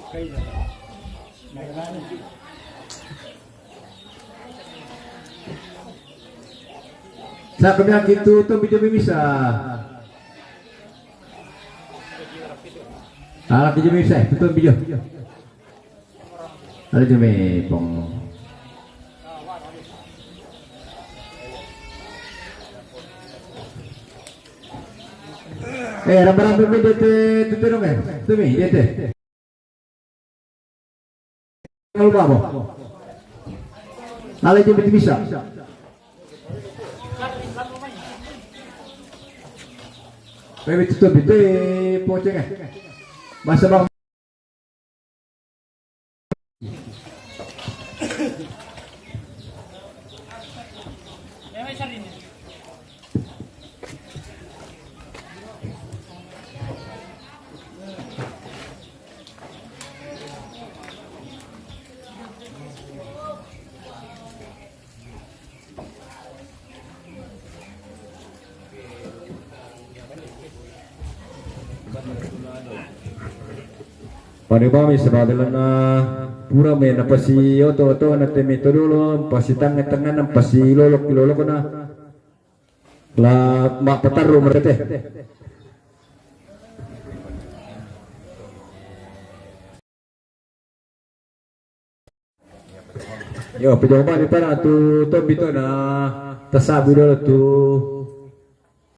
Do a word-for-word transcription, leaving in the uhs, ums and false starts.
Sa' kami aki tu Tombi Jomi misa. Aki Jomi misa, tu Tombi Jo. Aki Jomi pong. Eh, ramba-ramba mi dete, tu terong eh. Tu mi dete. Kalau babo. Nalai je beti bisa. Bebe tutup bete poceng eh. Masa bang. Pane bami sabadalana pura me napasi oto-oto na temi todolo, pasi tangan-tangan, pasi lolok-lolok na. La ma patarru merete. Yo, pejomba di para tu Tombi to na tasabu dolo tu